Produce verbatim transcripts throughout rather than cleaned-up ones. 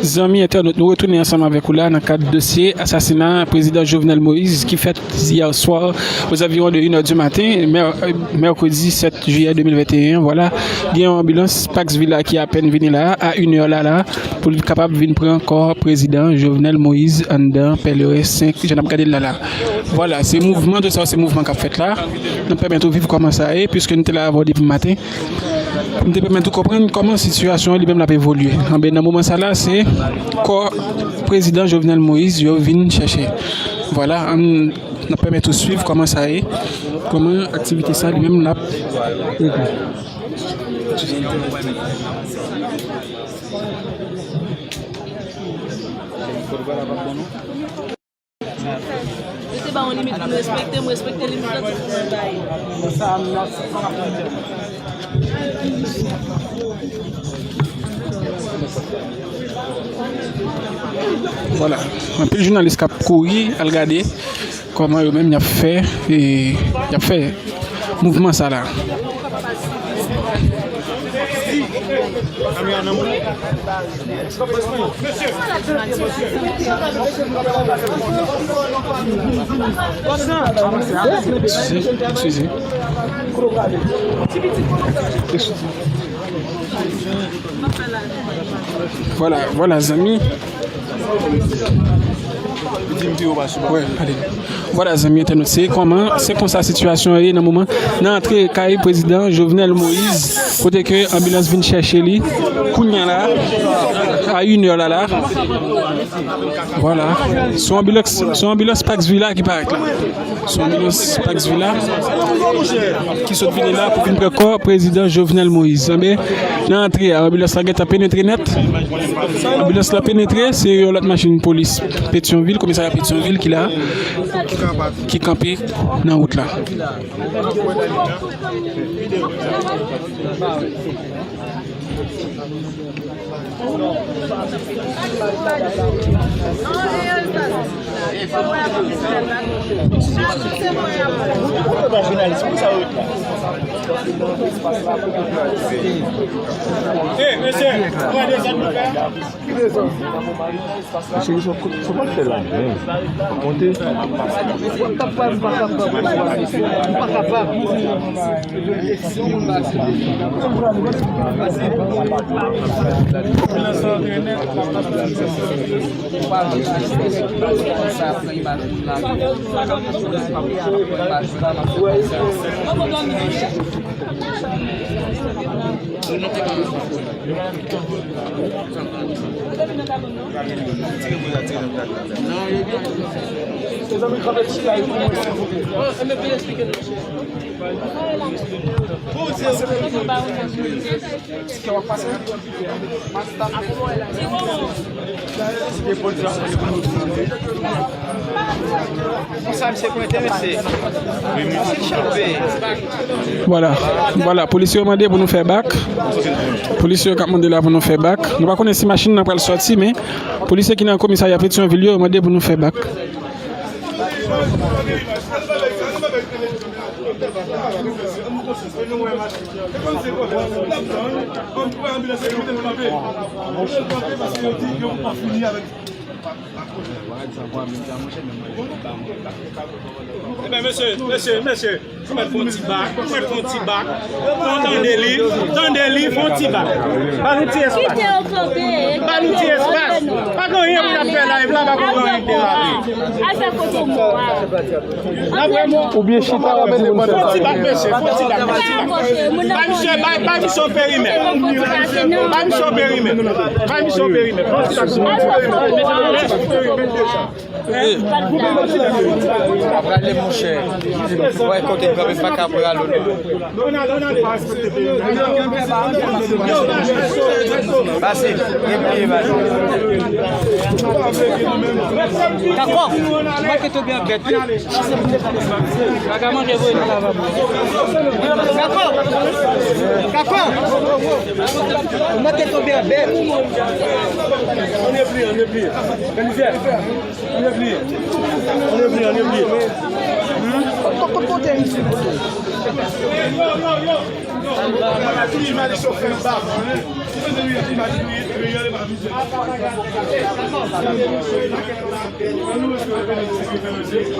Zanmi entènot, nou retounen ansanm avèk ou la nan kad dosye asasina prezidan Jovenel Moïse ki fèt yè swa ozaviwon de inè di maten, mè-, mèkredi sèt jiyè de mil venteyen. Vwala, gen yon anbilans Pax Villa ki apèn vini la, a inè la la, pou l kapab vin pran kò prezidan Jovenel Moïse anndan pèleren senk, jan n ap gade l la la. Vwala, se mouvman, tout sa se mouvman k ap fèt la. N ap pèmèt ou viv kòman sa ye, piske nou te la avè w depi maten. M te pèmèt ou konprann kòman sitiyasyon an li menm l ap evolye. Anben, nan moman sa la, se kò prezidan Jovenel Moïse yo vin chèche. Vwala, ann, n ap pèmèt ou swiv kòman sa ye, kòman aktivite sa li menm l ap regle. Mete ba yon limit pou m respekte, m respekte limit lan, se pou mwen bay. Vwala. Anpil jounalis k ap kouri al gade kòman yo menm y ap fè, e, y ap fè mouvman sa la. Eskize, eskize. Vwala, vwala, zanmi. Wi, pale. Vwala, zanmi entènot, se kòman, se konsa sitiyasyon an ye nan moman. Nan antre kay prezidan Jovenel Moïse, kote ke anbilans vin chèche li, kounya la, a inè la la. Vwala. Se yon anbilans, se yon anbilans Pax Villa ki parèt la. Se yon anbilans Pax Villa ki sot vini la pou vin pran kò prezidan Jovenel Moïse. Anben, nan antre a, anbilans la gentan penetre nèt. Anbilans la penetre, se yon lòt machin polis Petyonvil, komisarya Petyonvil ki la, ki kanpe nan wout la. Hey, mesye, pran de zòd nou fè. Mesye, sa, sa pa fè la, men. Monte. Vwala, vwala, polisye yo mande pou nou fè bak. Polisye yo k ap mande la pou nou fè bak. Nou pa konnen si machin nan pral sòti, men polisye ki nan komisarya Petyonvil yo mande pou nou fè bak. Ebyen, mesye, mesye, mesye, mwen fè yon ti bak, mwen fè yon ti bak. Bon, tande li, tande li, fè yon ti bak. Ba nou ti espas. Ba nou ti espas. Pa gen anyen pou n ap fè live la, pa gen anyen k derape. Oubyen chita w ap di moun fè sa. Fon ti bak, mesye, fon ti bak, fon ti bak. Bay misye, bay, bay misye yon perimèt. Bay misye yon perimèt. Bay misye yon perimèt. Fon ti bak, fon ti bak. Prale, monchè. Wè kote m kanpe, m pa ka prale non. Pase, repliye, pase. Dakò. Ou manke tonbe an bèt wi. Paga manje voye nan lavabo. Dakò. Dakò. Ou manke tonbe an bèt. Ann repliye, ann repliye. Ann repliye, ann repliye, ann repliye. Hmm? Kot, kot, kote misye?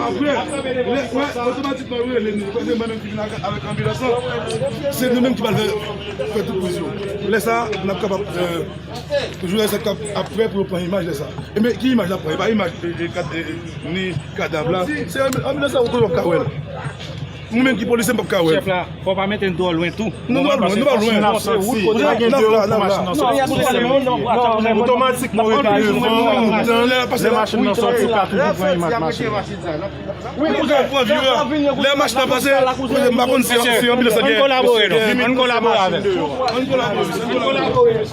Apre, lè, wè, otomatikman, yo rele nou. Paske mwen menm ki vin ak, avèk anbilans lan, se nou menm ki pral fè, fè tout priz yo. Lè sa, n ap kapab, euh, toujou lè sa k ap, ap prè pou yo pran imaj lè sa. E men, ki imaj n ap pran? E pa imaj, e, e, kad-, e, e, ni kadav la. Se anbilans la, ou konnen w ap ka wè l. Mwen menm ki polisye, m p ap ka wè l. Chèf la, fò w pa mete n twò lwen tou. Non, nou pa lwen, nou pa lwen. N ap sòti. N ap la, n ap la. Otomatikman, ou rete devan, lè machin nan sòti, ou ka toujou pran imaj machin nan. Wi, kouzèn, pran vye a. Lè machin nan pase, kouzèn, m pa konn si, si anbilans la gen. Ann kolabore, non. Ann kolabore avè l. Ann kolabore, ann kolabore.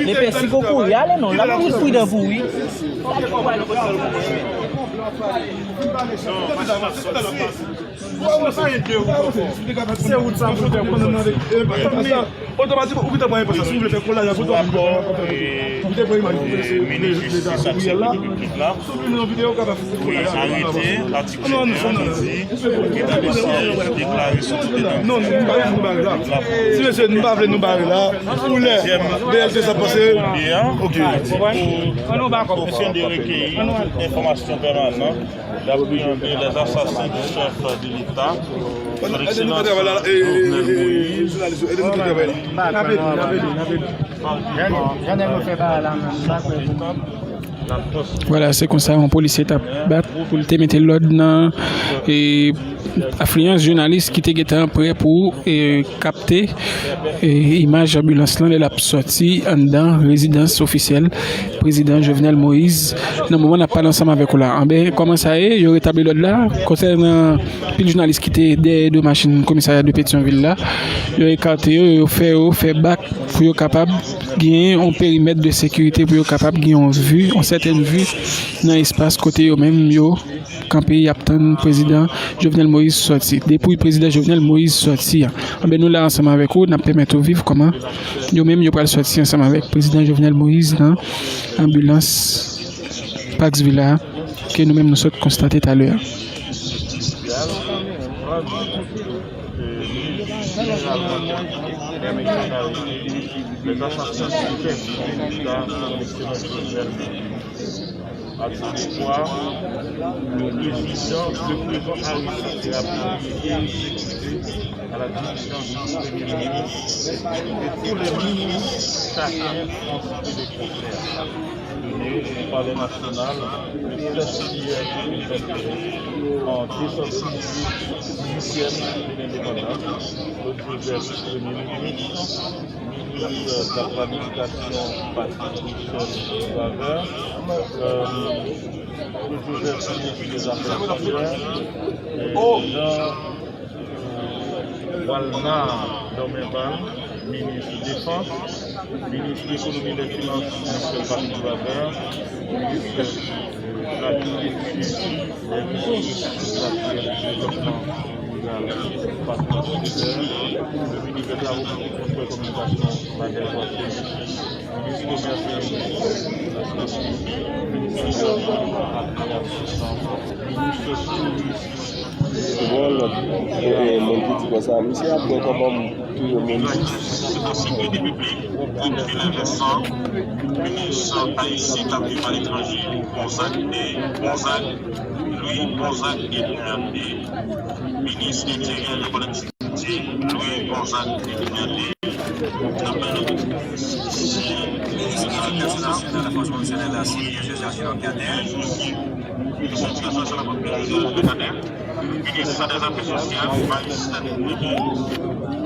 Mesye, si gon kouri, ale non, la pou pridan pou wi. Se wout sa pou fè pou sa. Otomatikman, ou gentan pran reprezan. Si w vle fè kolaj ak otomatik, ou gentan pran imaj. Minis jistis ak sekirite piblik la. Wi, arete, atik ven an ki di, ki nan dosye deklare soti de nan. Non, nou pa vle nou bare la. Si mesye, nou pa vle nou bare la. Pou lè B L T sa pase, ok. Afin de recueillir des informations permanentes, d'appréhender les assassins du chef de l'État, son excellence Jovenel Moïse. Vwala, se konsa yon polisye t ap bat pou l te mete lòd nan, e, afliyans jounalis ki te gentan prè pou, e, kapte, e, imaj anbilans lan lè l ap sòti anndan rezidans ofisyèl prezidan Jovenel Moïse. Nan moman n ap pale ansanm avèk ou la, anben, kòman sa ye? Yo retabli lòd la. Konsènan pil jounalis ki te dèyè do machin komisarya de Petyonvil la, yo ekate yo, yo fè yo fè bak pou yo kapab genyen yon perimèt de sekirite, pou yo kapab gen yon vi, yon sètèn vi nan espas kote yo menm yo kanpe, y ap tann prezidan Jovenel Moïse sòti. Depi prezidan Jovenel Moïse sòti a, anben, nou la ansanm avèk ou, n ap pèmèt ou viv kòman yo menm yo pral sòti ansanm avèk prezidan Jovenel Moïse nan anbilans Pax Villa ke nou menm nou sot konstate talè a. Les assassins du chef de l'État, son excellence Jovenel Moïse. À ce soir, le président, le président Harris est appelé à la diligence du Premier ministre et tous les ministres, chacun ont cité le contraire. Donné au Palais national le treize juillet deux mille vingt et un, en deux cent dix-huitième de l'indépendance, Claude Joseph, Premier ministre, ministre de la Planification, Patrick Michel Boisvert, euh, Claude Joseph, ministre des Affaires étrangères, et Jean Walnar Dormenval, minis defans, minis ekonomi e finans, Michel Patrick Boisvert, minis de l'Agriculture, des Ressources naturelles et du Développement rural, Patrick Césaire, le ministre des Travaux publics, Transports et Communications, Nadège Watson, minis komès e endistri, minis envènman ak aksesyon, minis touris. Bon, lòt, e, e, moun ki di konsa, misye ap gen kòman touye moun. Sécurité publique, Edwin Vincent, minis ayisyen k ap viv aletranje, Gonzague de Gonzague, Louis Gonzague Edmond de, minis enteryè e kolektivite, Louis Gonzague Edmond de, minis Koòdinasyon Nasyonal Afè Pwofesyonèl la, Sylvie Joseph Gilbert Cadet, minis Koòdinasyon Nasyonal Afè Pwofesyonèl la, Cadet, Minis dè Zafè Sosyal, Marie Celestine Primier,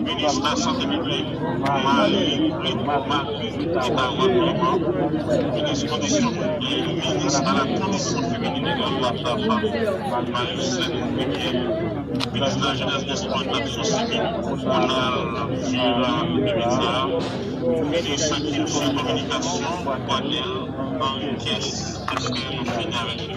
minis Lasante Piblik, Marie Clément Marguerite Tawa Clément, minis Kondisyon, minis a la Kondisyon Feminin e Grann Ras, Marie Celestine Primier, minis de la Jeunesse, des Sports et de l'Action Civique, Ronald Gérard Demiza, minis Kilti e Kominikasyon, Boinel Henriquez. Èske nou fini avèk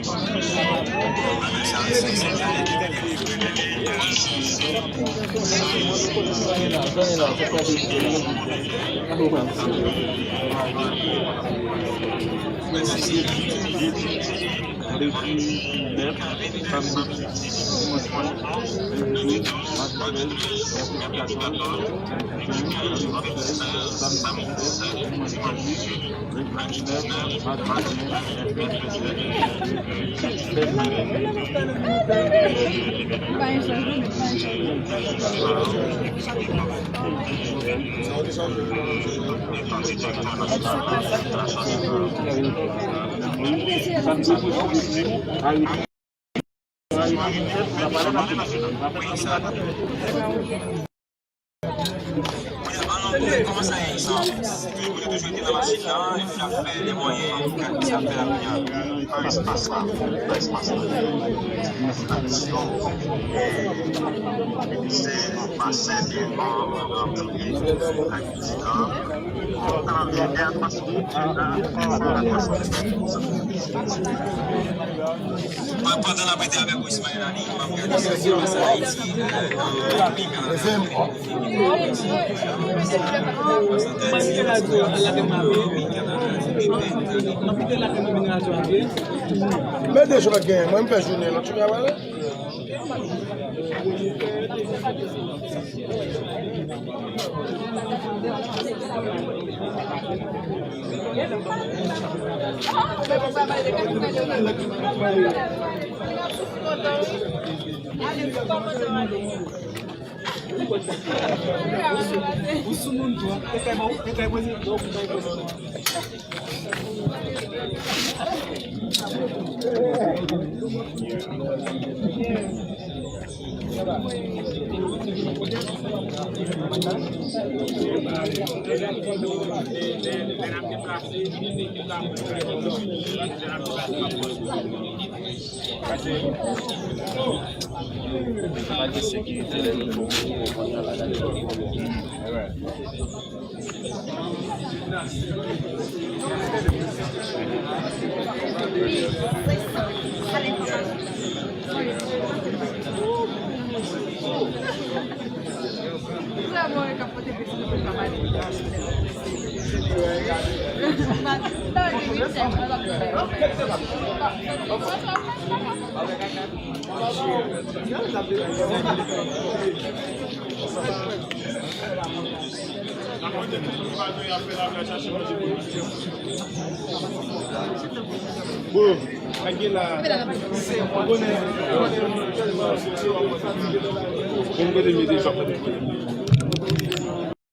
Kòman sa ye, sa? Li toujou ete nan machin nan, epi l ap fè de mwayen, kèlkeswa l fè la kounye a. Nan espas la, nan espas la. Misyon, e, se yon pasè de manm, anplwaye, ak etidyan. Pandan n ap rete avèk Wismaël Ali, m ap gade sa se pase Ayiti, euh, nan Repiblik Kanada. Men de jou pa t genyen, mwen m fè jounen lòt jounen a wè. Ou sou moun tou, e kay ba ou, e kay poze, e kay poze. Bon, ak gen la, se konnen, konnen, konnen, konnen,